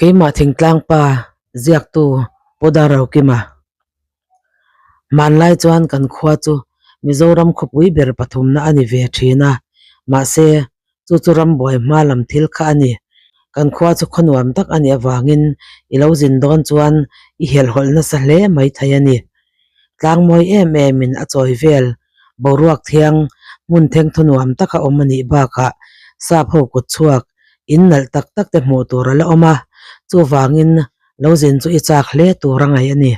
Keimah thingtlang pa ziaktu Pu Darrokima. Hmanlai chuan kan khua chu Mizoram khawpui ber pathumna a ni ve thin a, mahse chu chu rambuai hma lam thil kha a ni. Kan khua chu khaw nuam tak a nih avangin i lo zin dawn chuan i helhhawlh nasa hle mai thei a ni. Tlang mawi em emin a chawi vel boruak thiang hmun thengthaw nuam taka awm a nih bakah sap ho kut chhuak in nalh tak tak te hmuh tur a la awm a, chuvangin lo zin chu i chak hle tur a ngaih a ni.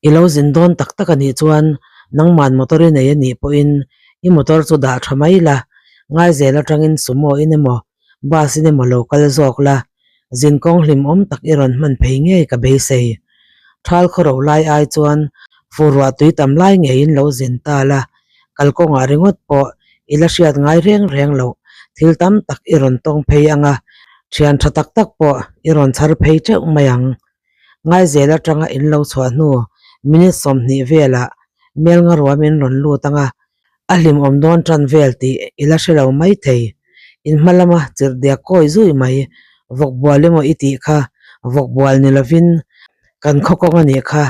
I lo zin dawn tak tak a nih chuan nangman motor i nei a nih pawhin i motor chu dah tha mai la, Ngaizel atangin sumo in emaw bus in emaw lo kal zawk la, zin kawng hlimawm tak i rawn hman phei ngei ka beisei. Thal khaw ro lai ai chuan fur ruah tui tam lai ngeiin lo zin ta la, kalkawngah ringawt pawh i la hriat ngai reng reng loh thil tam tak i rawn tawng phei ang a, thian tha tak tak pawh i rawn chhar phei teuh mai ang. Ngaizel atanga in lo chhuah hnu minute 20 velah Melnga ruam in rawn lut ang a, a hlimawm dawn tan vel tih i la hre lo mai thei. In hma lama chirh diak kawi zui mai, vawk bual emaw i tih kha vawk bual ni lovin kan khaw kawng a nih kha,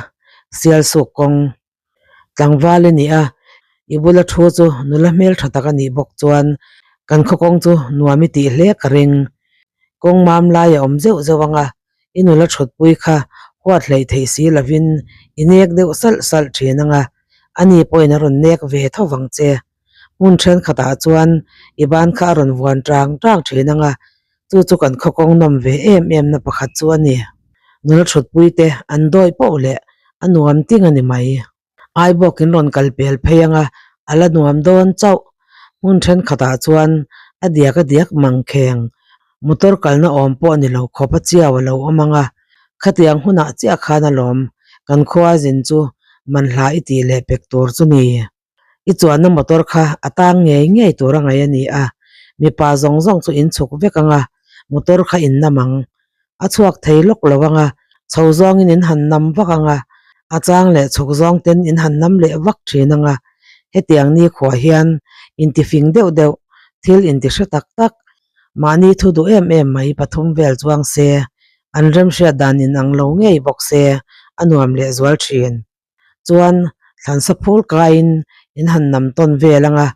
Sialsuk kawng. Tlangval i nih a, i bula thu chu nula hmel tha tak a nih bawk chuan kan khaw kawng chu nuam i tih hle ka ring. Kawng mam lai a awm zeuh zeuh ang a, i nula thutpui kha huat hleih theih si lovin i nek deuh salh salh thin ang a, ani pawhin a rawn nek ve tho vang che. Hmun thenkhatah chuan i ban kha a rawn vuan tang tang thin ang a, chu chu kan khaw kawng nawm ve em em na pakhat chu a ni. Nula thutpui te an dawi poh leh a nuam ting a ni mai. Ai bawkin rawn kal pel phei ang a, a la nuam dawn chauh. Hmun thenkhatah chuan a diak a diak mang kheng. Motor kalna awm pawh ni lo khawp a chiau a lo awm ang a, khatiang hunah chiah khan alawm kan khua zin chu manhla i tih leh pek tur chu ni. I chuanna motor kha a tang ngei ngei tur a ngaih a ni a, mipa zawng zawng chu in chhuk vek ang a, motor kha in nam ang. A chhuak thei lawk lo ang a, chho zawngin in han nam vak ang a, a chang leh chhuk zawng ten in han nam leh vak thin ang a. Hetiang nikhuah hian intifing deuh deuh, thil inti hre tak tak, mahni thu duh em em mai pathum vel chuang se, an remhriat dan inang lo ngei bawk se, a nuam lehzual thin. Chuan thlansa phul kaiin in han nam tawn vel ang a,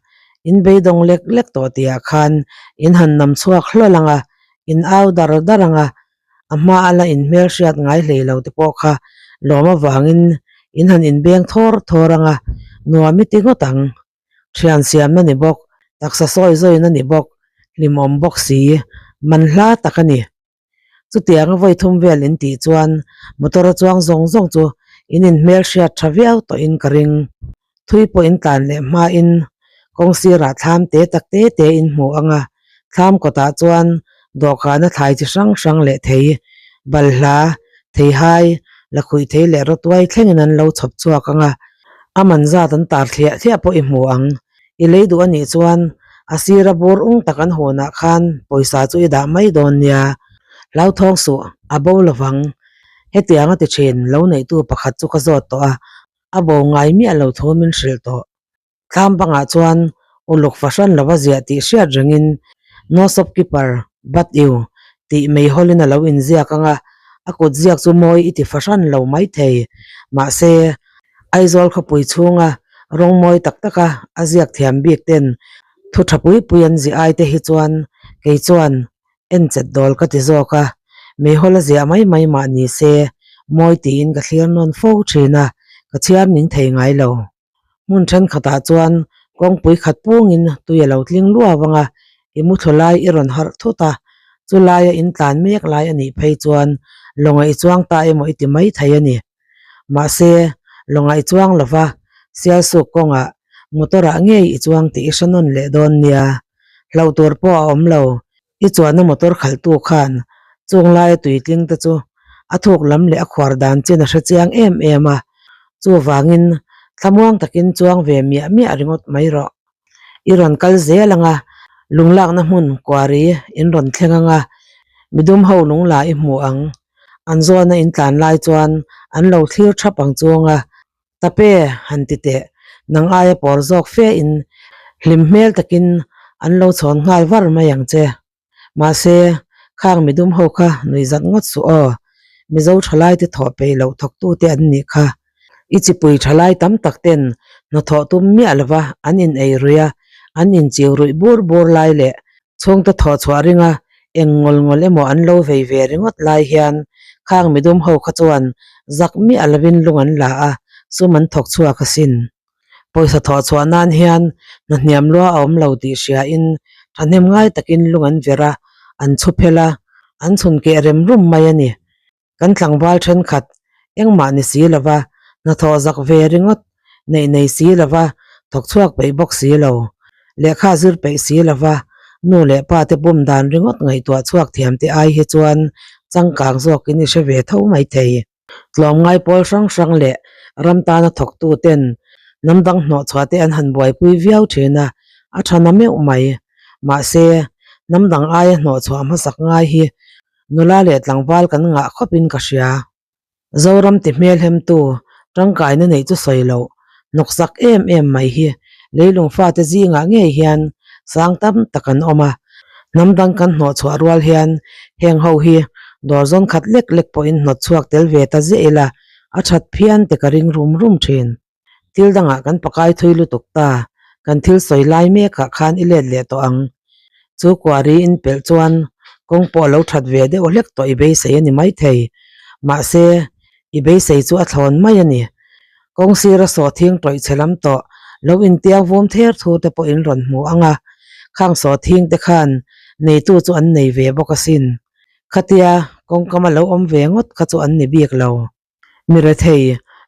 in beidawng lek lek tawh tihah khan in han nam chhuak hlawl ang a, in au dar dar ang a, a hma a la in hmelhriat ngai hlei lo te pawh kha lawm avangin in han inbeng thawr thawr ang a, nuam i ti ngawt ang. Thian siamna ni bawk, taksa sawi zawina ni bawk, hlimawm bawk si, manhla tak a ni. Chutianga vawi thum vel in tih chuan motor a chuang zawng zawng chu in inhmel hriat tha viau tawhin ka ring. Thui pawh in tlan leh hmain kawng sirah thlam te tak te te in hmu ang a, thlam kawtah chuan dawhkana thlai chi hrang hrang leh thei, balhla, theihai, lakhuih thei leh rawtuai thlengin an lo chhawp chhuak ang a, a man zat an tar thliah thliah pawh i hmu ang. I lei duh a nih chuan a sira bur ung tak an hawnah khan pawisa chu i dah mai dawn nia. Hlauthawng suh, a bo lovang. Hetiang a ti thin, lo neihtu pakhat chu ka zawt tawh a, a bo ngai miah lo thu min hrilh tawh. Thlam bangah chuan uluk fahran lova ziah tih hriat rengin No shopkeeper, but you tih meihawlin a lo inziak ang a, a kut ziak chu mawi i ti fahran lo maithei. Mahse, Aizawl khawpui chhunga rawng mawi tak taka a ziak thiam bik ten thu tha pui pui an ziah ai te hi chuan kei chuan en chet dawl ka ti zawk a, meihawl a ziah mai mai mah ni se mawi tiin ka thlir nawn fo thin a, ka chhiar ning thei ngai lo. Hmun thenkhatah chuan kawngpui khat pungin tui a lo tling luau ang a, i muthlu lai i rawn harh thut a, chu laia in tlan mek lai a nih phei chuan lawnga i chuang ta emaw i ti mai thei a ni. Mahse, lawnga i chuang lova, Sialsuk kawngah motor-ah ngei i chuang tih i hre nawn leh dawn nia. Hlauh tur pawh a awm lo, I chuanna motor khalhtu khan chung laia tuitling te chu a thuk lam leh a khuar dan chin a hre chiang em em a, chuvangin thlamuang takin chuang ve miah miah ringawt mai rawh. I rawn kal zel ang a, lunglakna hmun kuari in rawn thleng ang a, midum ho lungla i hmu ang. An zawna in tlan lai chuan an lo thlir thap ang chung a, Tape han ti teh, nang aia pawr zawk fe in hlim hmel takin an lo chhawn nghal var mai ang che. Mahse, Khang midum ho kha nuihzat ngawt suh aw. Mizo thalaite thawh peih loh thawktute an nih kha. I chipui thalai tam tak ten hnathawh tum miah lova an in ei ruih a, an inchiu ruih bur bur lai leh chhungte thawh chhuah ringa eng ngawl ngawl emaw an lo vei ve ringawt lai hian khang midum ho kha chuan zak miah lovin lung an la a, sum an thawk chhuak asin. Pawisa thawh chhuah nan hian hna hniam lua a awm lo tih hriain thahnem ngai takin lung an ver a, an chhu phel a, an chhun keh rem rum mai a ni. Kan tlangval thenkhat engmah ni si lova hnathawh zak ve ringawt neih nei si lova thawk chhuak peih bawk si lo, lehkha zir peih si lova nu leh pa te bum dan ringawt ngaihtuah chhuak thiam te ai hi chuan changkang zawkin i hre ve tho mai thei. Tlawmngai pawl hrang hrang leh ram tana thawktu ten hnam dang hnawhchhuah te an han buaipui viau thin a, a tha na meuh mai. Mahse, hnam dang aia hnawhchhuah hmasak ngai hi nula leh tlangval kan ngah khawpin ka hria. Zoram ti hmelhemtu tangkaina neih chu sawi loh, hnawksak em em mai hi leilung fate zingah ngei hian sang tam tak an awm a. Hnam dang kan hnawhchhuah rual hian heng ho hi dawr zawn khat lek lek pawhin hnawtchhuak tel ve ta ziah ila a that phian te ka ring rum rum thin. Thil dangah kan pakai thui lutuk ta, kan thil sawi lai mekah khan i let leh tawh ang. Chu kuari in pelh chuan kawng pawh a lo that ve deuh hlek tawh i beisei a ni maithei. Mahse, i beisei chu a thlawn mai a ni. Kawng sira sawhthing tawih chhe lam tawh lo intiang vum ther thur te pawh in rawn hmu ang a, khang sawhthing te khan neitu chu an nei ve bawk asin. Khatia kawngkam a lo awm ve ngawt kha chu an ni bik lo. Mi rethei,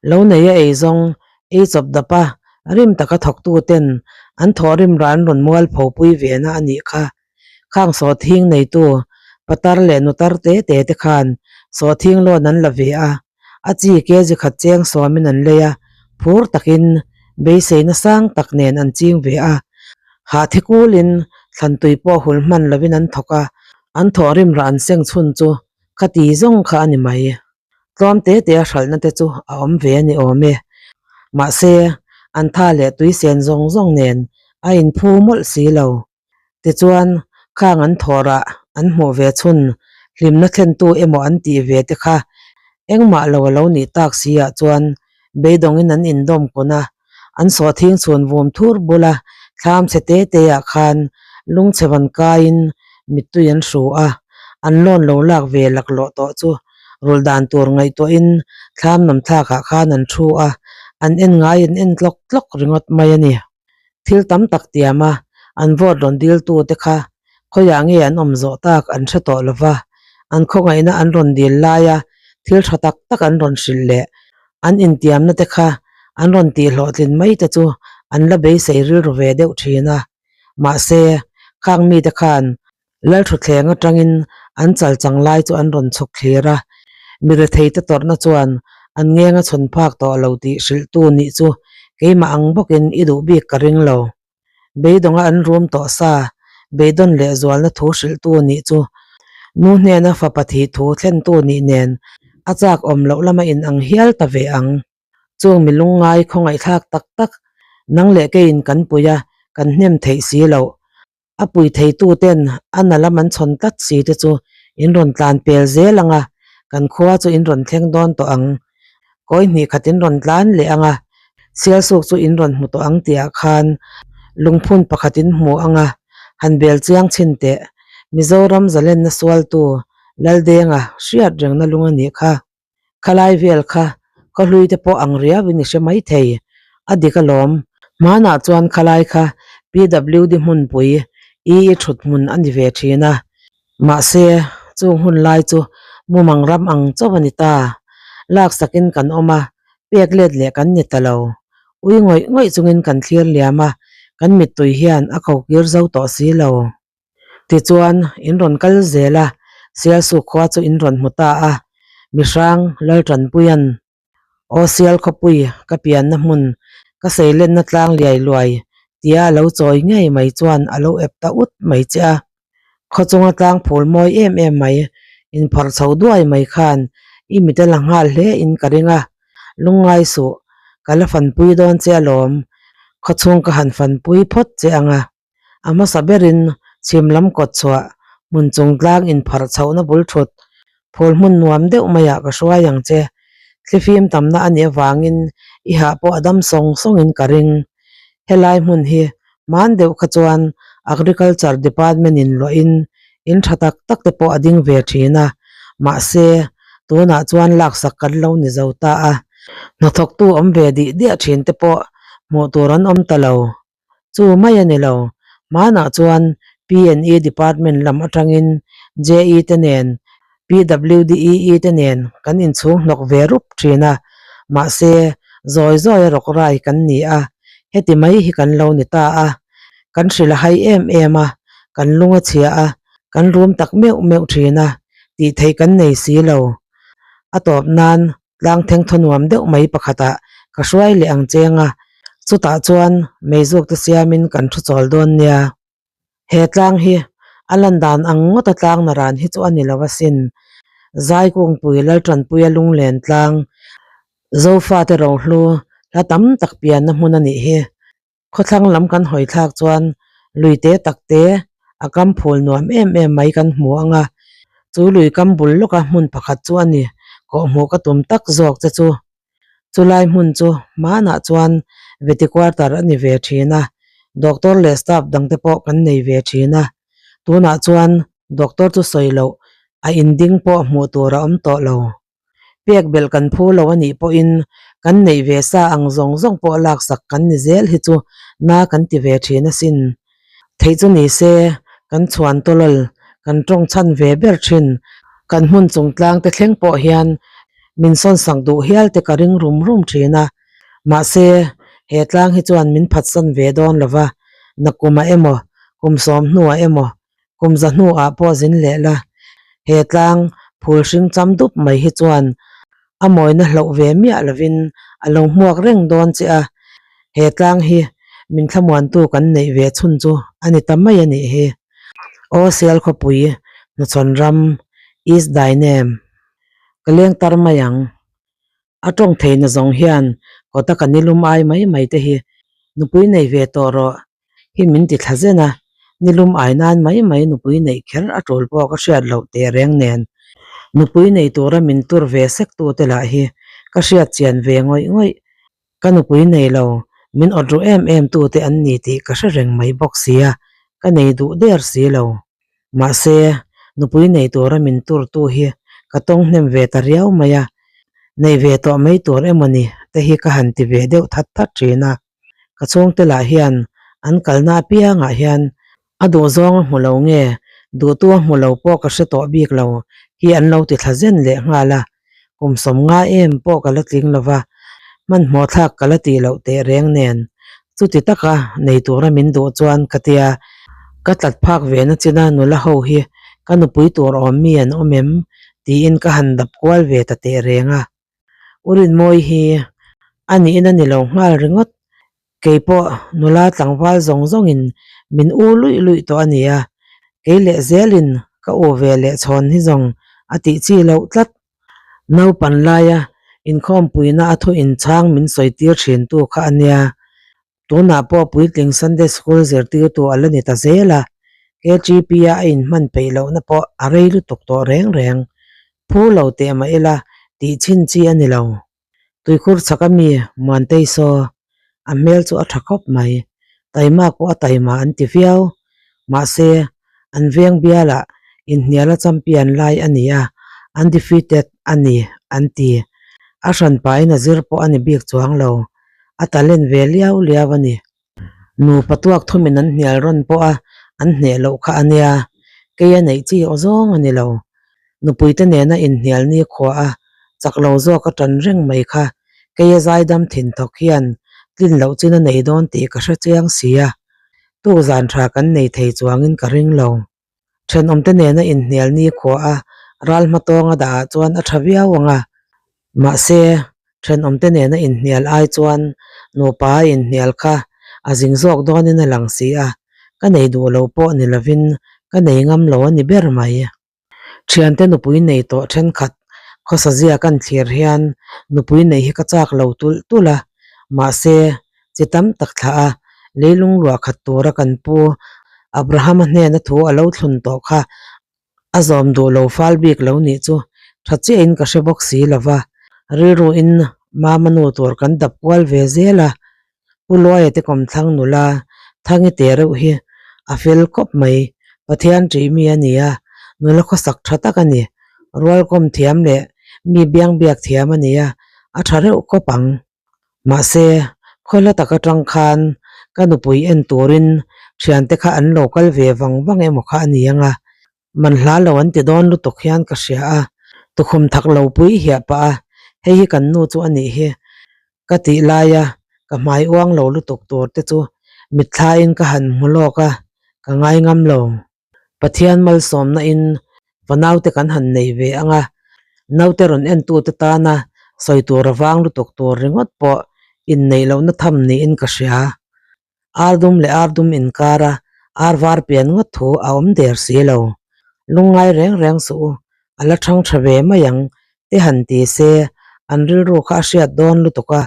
lo nei a ei zawng, ei chawp dap a, rim taka thawktu ten an thawhrim rah an rawn mual pho pui ve na a nih kha. Khang sawhthing neitu patar leh nutar te te te khan sawhthing loan an la ve a, a chi kg khat cheng sawmin an lei a, phur takin beiseina sang tak nen an ching ve a. Hahthi kulin thlantui pawh hul hman lovin an thawk a, an thawhrim rah an seng chhun chu khati zawng kha a ni mai. Tlawm te te a hralhna te chu a awm ve a ni awm e. Mahse, an tha leh tui sen zawng zawng nen a inphu mawlh si lo. Tichuan, khang an thawhrah an hmuh ve chhun hlimna thlentu emaw an tih ve te kha engmah lo a lo nih tak si ah chuan beidawngin an indawm kun a, an sawhthing chhun vum thur bula thlam chhe te te ah khan lungchhe van kaiin mittui an hru a, an lawn lo lak ve laklawh tawh chu rulh dan tur ngaihtuahin thlam nam thlakah khan an thu a, an en ngai an en tlawk tlawk ringawt mai a ni. Thil tam tak tiam a, an vote rawn dil tu te kha khawiah nge an awm zawh tak an hre tawh lo va, an khawngaihna an rawn dil laia thil tha tak tak an rawn hrilh leh an intiamna te kha an rawn tih hlawhtlin mai te chu an la beisei rilru ve deuh thin a. Mahse, khang mite khan Lalthuthleng atangin an chal chang lai chu an rawn chhuk thlir a, mi retheite tawrhna chuan an ngeng a chhawn phak tawh lo tih hrilhtu nih chu keimah ang bawkin i duh bik ka ring lo. Beidawnga an rum tawh sa, beidawn leh zualna thu hrilhtu nih chu nu hnena fapa thih thu thlentu nih nen a chak awm loh lama inang hial ta ve ang. Chung mi lungngai khawngaihthlak tak tak nang leh keiin kan pui a, kan hnem theih si loh. A pui theitu ten a na lam an chhawn tlat si te chu in rawn tlan pel zel ang a, kan khua chu in rawn thleng dawn tawh ang. Kawi hnih khat in rawn tlan leh ang a, Sialsuk chu in rawn hmu tawh ang tih ah khan lungphun pakhat in hmu ang a, han bel chiang chhin teh. Mizoram zalenna sualtu Laldenga hriat rengna lung a nih kha. Khalai vel kha khawhlui te pawh ang riau in i hre mai thei. A dik alawm. Hmanah chuan khalai kha PWD hmunpui i i thut hmun a ni ve thin a. Mahse, chung hun lai chu mumang ram ang chauh a ni ta. Laksakin kan awm a, pek let leh kan ni ta lo. Ui ngawih ngawih chungin kan thlir liam a, kan mittui hian a ko kir zo tawh si lo. Tichuan, in rawn kal zel a, Sialsuk khua chu in rawn hmu ta a, Mihrang Laltanpuia'n, Aw Sial khawpui, ka pianna hmun, ka seilenna tlang liai luai, tia a lo chawi ngei mai chuan a lo ep ta ut mai che a. Khaw chunga tlang phul mawi em em mai, inphawrh chho duai mai khan i mit a la nghal hle in ka ring a, lungngai suh, ka la fanpui dawn che alawm, khaw chhung ka han fanpui phawt che ang a. A hmasa berin chhim lam kawt chhuah Hmun chung tlang inpharh chhohna bul thut phul hmun nuam deuh maiah ka hruai ang che. Thlifim tamna a nih avangin i hah pawh a dam sawng sawngin ka ring. Helai hmun hi hman deuh kha chuan Agriculture Department in luahin in tha tak tak te pawh a ding ve thin a, mahse tunah chuan laksak kan lo ni zo ta a, hnathawktu awm ve dih diah thin te pawh hmuh tur an awm ta lo. Chu mai a ni lo, hmanah chuan PNE Department lam atangin JE te nen PWDEE te nen kan inchhung hnawk ve rup thin a, mahse zawi zawi a rawk rai kan ni a, heti mai hi kan lo ni ta a, kan hrilh a hai em em a, kan lung a chhia a, kan rum tak meuh meuh thin a, tih theih kan nei si lo. A tawp nan tlang thengthaw nuam deuh mai pakhatah ka hruai leh ang cheng a, chutah chuan meizuk te siamin kan thu chawl dawn nia. He tlang hi a lan dan ang ngawta tlang naran hi chu a ni lo asin. Zaikungpui Laltanpuia lunglen tlang, Zofate rohlu hla tam tak pianna hmun a nih hi. Khawthlang lam kan hawi thlak chuan lui te tak te a kam phul nuam em em mai kan hmu ang a, chu lui kam bul lawka hmun pakhat chu a ni kawhhmuh ka tum tak zawk che chu. Chulai hmun chu hmanah chuan veti quarter a ni ve thin a, doctor leh staff dangte pawh kan nei ve thin a, tunah chuan doctor chu sawi loh a inding pawh hmuh tur a awm tawh lo. Pek belh kan phu lo a nih pawhin kan neih ve sa ang zawng zawng pawh laksak kan ni zel hi chu na kan ti ve thin asin. Theih chu ni se, kan chhuan tawlawl, kan tawng chhan ve ber thin. Kan hmun chung tlang te thleng pawh hian min sawnsak duh hial te ka ring rum rum thin a. Mahse, he tlang hi chuan min phatsan ve dawn lo va, nakumah emaw, kum sawm hnuah emaw, kum za hnuah pawh zin leh la. He tlang phul hring cham dup mai hi chuan a mawina hloh ve miah lovin a lo hmuak reng dawn che a, he tlang hi min thlamuantu kan neih ve chhun chu a ni ta mai a nih hi. Aw Sial khawpui hnuchhawn ram is thy name. Ka leng tar mai ang. A tawng theihna zawng hian kawta ka nilum ai mai mai te hi nupui nei ve tawh rawh hi min ti thla zen a, nilum ai nan mai mai nupui neih kher a tul pawh ka hriat loh teh reng nen nupui nei tura min tur ve sek tu te lah hi ka hriat chian ve ngawih ngawih. Ka nupui nei lo, min awt ru em em tu te an ni tih ka hre reng mai bawk sia, ka nei duh der si lo. Mahse, nupui nei tura min tur tu hi ka tawng hnem ve ta riau mai a, nei ve tawh mai tur emawni te hi ka han ti ve deuh that that thin a. Ka chhungte lah hian an kalna apiangah hian a duhzawng a hmu lo nge duhtu a hmu lo pawh ka hre tawh bik lo hi an lo ti thla zen leh nghal a, kum sawm nga em pawh ka la tling lo va, hmanhmawh thlak ka la tih loh teh reng nen chuti taka nei tura min duh chuan ka tia ka tlat phak ve na china nula ho hi ka nupui tur awm mi an awm em tiin ka han dap kual ve ta teh reng a. U Rinmawi hi a niin a ni lo nghal ringawt. Kei pawh nula tlangval zawng zawngin min u luih luih tawh a ni a, kei leh zelin ka u ve leh chhawn hi zawng a tih chi loh tlat. Naupan laia inkhawmpuina a thu inchhang min sawi tir thintu kha a nia. Tunah pawh puitling Sunday School zirtirtu a la ni ta zel a, KGP-a a inhman peih lohna pawh a rei lutuk tawh reng reng. Phu lo teh mah ila tih chhin chi a ni lo. Tuikhur chhaka mi Muantei saw a hmel chu a tha khawp mai. Taima pawh a taima an ti viau. Mahse, an veng bialah inhniala champion lai a ni a, undefeated a ni an ti. A hranpain a zir pawh a ni bik chuang lo. A talent ve liau liau a ni. Nupa tuak thumin an hnial rawn pawh a, an hneh loh kha a nia. Kei a neih chi aw zawng a ni lo. Nupuite nena inhnial ni khua a, chak lo zawk a tan reng mai kha. Kei a zaidam thin thawk hian tlin loh chin a nei dawn tih ka hre chiang si a. Tuk zan tha kan nei thei chuangin ka ring lo. Thenawmte nena inhnial ni khua a ral hmatawnga dah ah chuan a tha viau ang a, mahse thenawmte nena inhnial ai chuan nupa a inhnial kha a zing zawk dawnin a lang si a, ka nei duh lo pawh ni lovin ka nei ngam lo a ni ber mai. Thiante nupui nei tawh thenkhat khawsa zia kan thlir hian nupui nei hi ka chak lo tulh tulh a, mahse chi tam tak thlah a, leilung luah khat tura kan pu Abrahama hnena thu a lo thlun tawh kha. A zawm duh lo fal bik lo nih chu tha chiahin ka hre bawk si lo va, rilru in mama nu tur kan dap kual ve zel a, Pu Luaia te kawmthlang nula Thangi te reuh hi a fel khawp mai, Pathian ṭih mi a ni a, nula khawsak tha tak a ni, rualkawm thiam leh mi biang biak thiam a ni a, a tha reuh khawp ang. Mahse, khawhla tak atang khan ka nupui en turin thiante kha an lo kal ve vang vang emaw kha a ni ang a, man hla lo an ti dawn lutuk hian ka hria a, tukhum thak lo pui hiah pah a, hei hi kan nu chu a nih hi ka tih laia ka hmai uang lo lutuk tur te chu mitthlain ka han hmu lawk a, ka ngai ngam lo. Pathian malsawmna in fanaute kan han nei ve ang a, naute rawn entute tana sawi tur a vang lutuk tur ringawt pawh inneih lohna tham niin ka hria. Ar dum leh ar dum inkara ar var pian ngawt thu a awm der si lo. Lungngai reng reng suh u, a la thang tha ve mai ang te han ti se an rilru kha a hriat dawn lutuk a,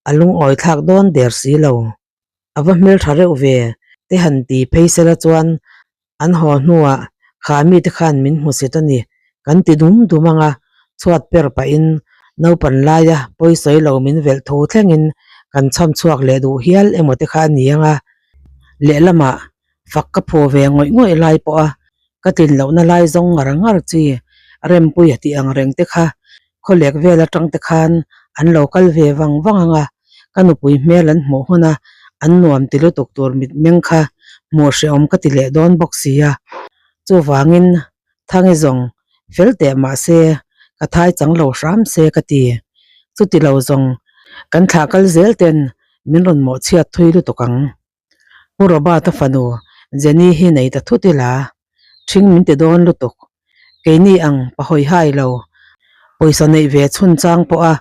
a lungawi thlak dawn der si lo. A va hmel tha reuh ve te han ti phei sela chuan an haw hnuah kha mite khan min hmu sit a ni kan ti dum dum ang a, chhuat per pahin naupan laia pawisawi lo min velh thu thlengin kan chham chhuak leh duh hial emaw te kha a ni ang a, lehlamah fak ka phu ve ngawih ngawih lai pawha ka tlin lohna lai zawng ngar ngar chi Rempuia tih ang reng te kha khawlek vel atang te khan an lo kal ve vang vang ang a, ka nupui hmel an hmuh hun a, an nuam ti lutuk tur mitmeng kha hmuh hrehawm ka ti leh dawn bawk si a, chuvangin Thangi zawng fel teh mahse ka thai chang lo hram se ka ti, chuti lo zawng kan thlah kal zel ten min rawn mawhchhiat thui lutuk ang. Pu Robert-a fanu Jenny hi nei ta thut ila, ṭhing min ti dawn lutuk. Keini ang pa hawi hai lo, pawisa neih ve chhun chang pawha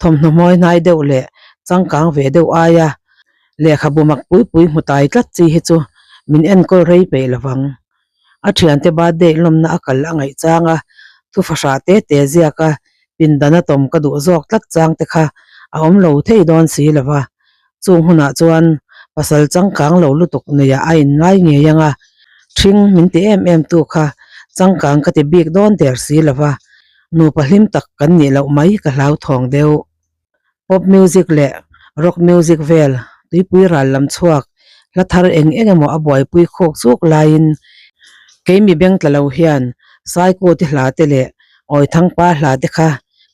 thawmhnaw hmawi hnai deuh leh changkang ve deuh aia lehkhabu mak pui pui hmu tai tlat chi hi chu min enkawl rei peih lovang. A thiante birthday lawmna a kal a ngaih chang a, thufahrah te te ziak a, pindan a tawm ka duh zawk tlat chang te kha a awm lo thei dawn si lo va. Chung hunah chuan pasal changkang lo lutuk neiah a inngai ngei ang a, ṭhing min ti em em tu kha changkang ka ti bik dawn der si lo va, nupa hlim tak kan nih loh mai ka hlauthawng deuh. Pop music leh rock music vel tuipui ral lam chhuak hla thar eng eng emaw a buaipui khawk chuk laiin keimi beng tla lo hian Saikawti hla te leh Awithangpa hla te kha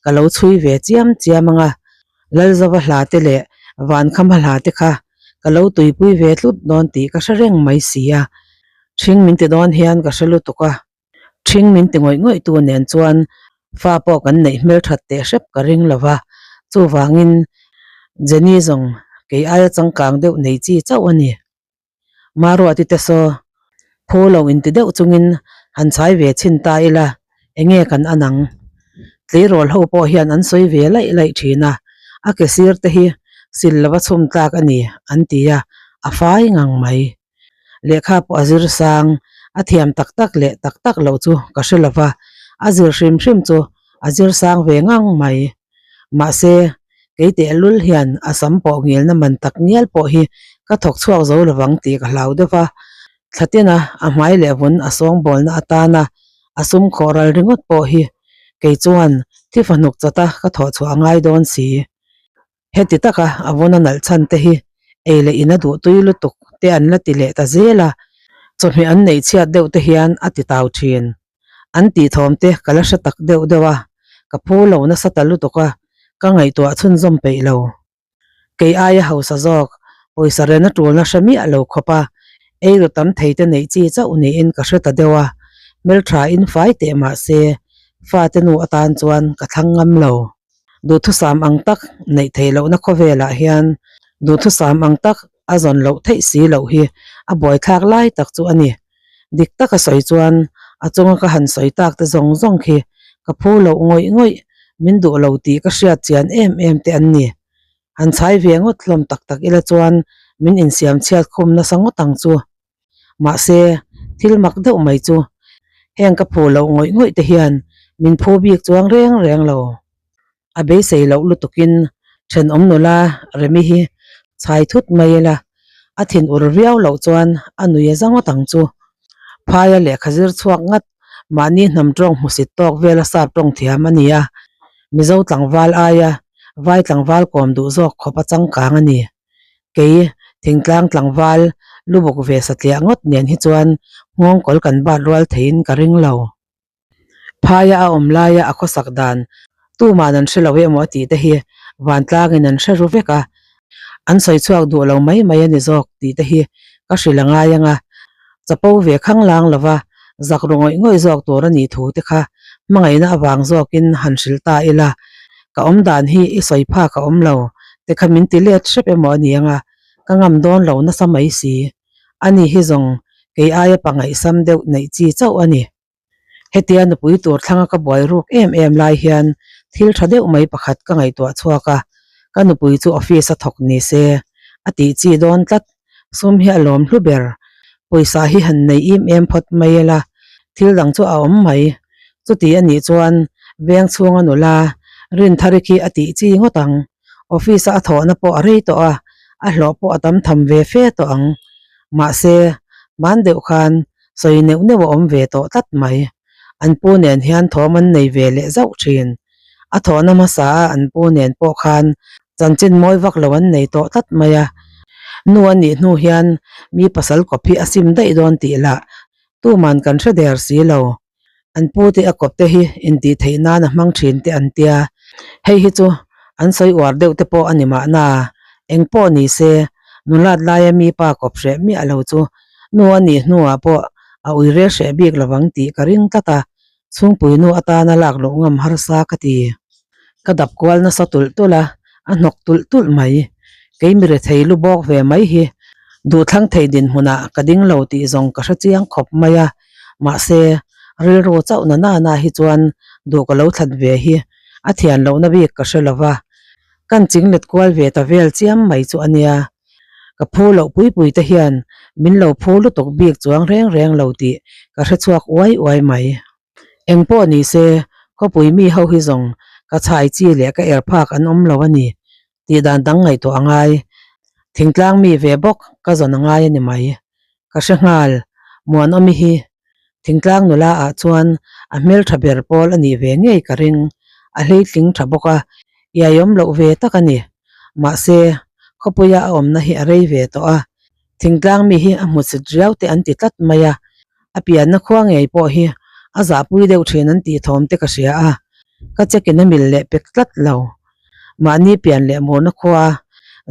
ka lo chhui ve chiam chiam ang a, Lalzova hla te leh Vankhama hla te kha ka lo tuipui ve tlut dawn tih ka hre reng mai si a, ṭhing min ti dawn hian ka hre lutuk a. Ṭhing min ti ngawih ngawih tu nen chuan fa pawh kan neih hmelṭhat teh hrep ka ring lo va, chuvangin Jenny zawng kei aia changkang deuh nei chi chauh a ni. Maruati te saw phu lo inti deuh chungin han chhai ve chhin ta ila enge kan an ang? Tleirawl ho pawh hian an sawi ve laih laih thin a, a ke sir te hi sil lova chhum tlak a ni an ti a, a fai ngang mai. Lehkha pawh a zir sang, a thiam tak tak leh tak tak loh chu ka hre lo va, a zir hrim hrim chu a zir sang ve ngang mai. Mahse, kei tehlul hian a sam pawh ngilna man tak ngial pawh hi ka thawk chhuak zo lovang tih ka hlau deuh va, thlatina a hmai leh vun a sawngbawlna atana a sum khawh ral ringawt pawh hi kei chuan thi fahnuk chawta ka thawh chhuah a ngai dawn si. Heti taka a vawna nalh chhan te hi ei leh in a duh tui lutuk te an la ti leh ta zel a, chawhmeh an neih chhiat deuh te hian a ti tau thin. An tih thawm te ka la hre tak deuh deuh a, ka phu lo nasa ta lutuk a, ka ngaihtuah chhunzawm peih lo. Kei aia hausa zawk, pawisa rena tulna hre miah lo khawp a, ei ru tam thei te neih chi chauh niin ka hre ta deuh a, hmeltha in fai teh mah se, fate nu atan chuan ka thlang ngam lo. Duhthusam ang tak neih theih lohna khawvelah hian duhthusam ang tak a zawn loh theih si loh hi a buaithlak lai tak chu a ni. Dik taka sawi chuan a chunga ka han sawi tak te zawng zawng khi ka phu loh ngawih ngawih, min duh lo tih ka hriat chian em em te an ni. Han chhai ve ngawt hlawm tak tak ila chuan min insiam chhiat khum nasa ngawt ang chu. Mahse, thil mak deuh mai chu heng ka phu loh ngawih ngawih te hian min phu bik chuang reng reng lo. A beisei loh lutukin thenawm nula Remi hi chhai thut mai ila, a thin ur viau loh chuan a nui a za ngawt ang chu. Phaia lehkha zir chhuak ngat. Mahni hnam tawng hmusit tawk vela sap tawng thiam a ni a, Mizo tlangval aia vai tlangval kawm duh zawk khawp a changkang a ni. Kei thingtlang tlangval lubuk ve satliah ngawt nen hi chuan nghawngkawl kan bat rual theiin ka ring lo. Phaia a awm laia a khawsak dan tuman an hre lo emaw a tih te hi vantlangin an hre ru vek a, an sawi chhuak duh lo mai mai a ni zawk tih te hi ka hrilh a ngai ang a, chapo ve khanglang lova zak ru ngawih ngawih zawk tur a nih thu te kha hmangaihna avang zawkin han hrilh ta ila, ka awm dan hi i sawi phak a awm lo te kha min ti let hrep emaw a ni ang a, ka ngam dawn lo nasa mai si. Ani hi zawng kei aia pangaihsam deuh neih chi chauh a ni. Hetia nupui tur thlanga ka buai ruk em em lai hian thil tha deuh mai pakhat ka ngaihtuah chhuak a, ka nupui chu office a thawk ni se a tih chi dawn tlat, sum hi a lawm hlu ber, pawisa hi han nei im em phawt mai ila thil dang chu a awm mai, chuti a nih chuan veng chhunga nula Rinthari khi a tih chi ngawt ang, office a a thawhna pawh a rei tawh a, a hlawh pawh a tam tham ve fe tawh ang, mahse hman deuh khan sawi neuh neuh a awm ve tawh tlat mai. An pu nen hian thawm an nei ve leh zauh thin. A thawhna hmasa a an pu nen pawh khan chanchin mawi vak lo an nei tawh tlat mai a. Nu a nih hnu hian mi pasal kawp hi a sim daih dawn tih lah tuman kan hre der si lo. An pu te a kawp te hi intih theih nan a hmang thin te an tia. Hei hi chu an sawi uar deuh te pawh a ni mahna. Eng pawh ni se nulat laia mi pa kawp hreh miah lo chu Nu a nih hnuah pawh a ui rel hreh bik lovang tih ka ring tlat a, chhungpui nu atana lak luh ngam harsa ka ti. Ka dap kual nasa tulh tulh a, a hnawk tulh tulh mai. Kei mi rethei lu bawk ve mai hi duhthlang thei dinhmunah ka ding lo tih zawng ka hre chiang khawp mai a, mahse rilru chauh na nana hi chuan duh ka lo thlat ve hi a thian lohna bik ka hre lova, kan chinglet kual ve ta vel chiam mai chu a nia. Ka phu loh pui pui te hian min lo phu lutuk bik chuang reng reng lo tih ka hre chhuak uai uai mai. Eng pawh ni se, khawpui mi ho hi zawng ka chhai chi leh ka er phak an awm lo a ni tih dan dang ngaihtuah a ngai. Thingtlang mi ve bawk ka zawn a ngai a ni mai. Ka hre nghal, Muanawmi hi thingtlang nula ah chuan a hmeltha ber pawl a nih ve ngei ka ring, a hleitling tha bawk a, iaiawm loh ve tak a ni. Mahse, khawpuia a awmna hi a rei ve tawh a, thingtlang mi hi a hmusit riau te an ti tlat mai a, a pianna khua ngei pawh hi a zahpui deuh thin an tih thawm te ka hria a, ka check in a mil leh pek tlat lo. Mahni pian leh murna khua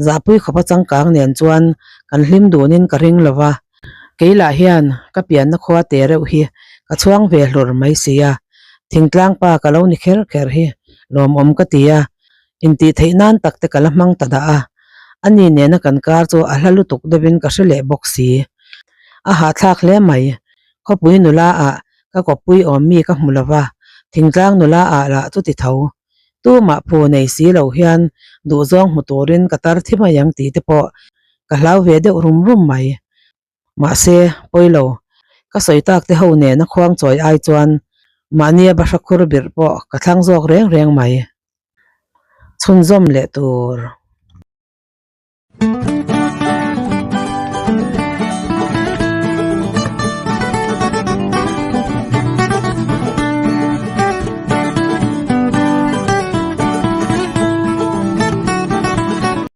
zahpui khawpa changkang nen chuan kan hlim dunin ka ring lo va, kei lah hian ka pianna khua te reuh hi ka chhuang ve hlur mai si a, thingtlang pa ka lo ni kher kher hi lawmawm ka ti a, intih theih nan tak te ka la hmang ta dah a, ani nena kan kar chu a hla lutuk deuhin ka hre leh bawk si. A hahthlak hle mai, khawpui nula ah ka kawppui awm mi ka hmu lo va, thingtlang nula ah lah chuti tho. Tumah phu nei si lo hian duhzawng hmu turin ka tar thi mai ang tih te pawh ka hlau ve deuh rum rum mai. Mahse, pawi lo, ka sawi tak te ho nena khuang chawi ai chuan mahnia bahra khur birh pawh ka thlang zawk reng reng mai. Chhunzawm leh tur.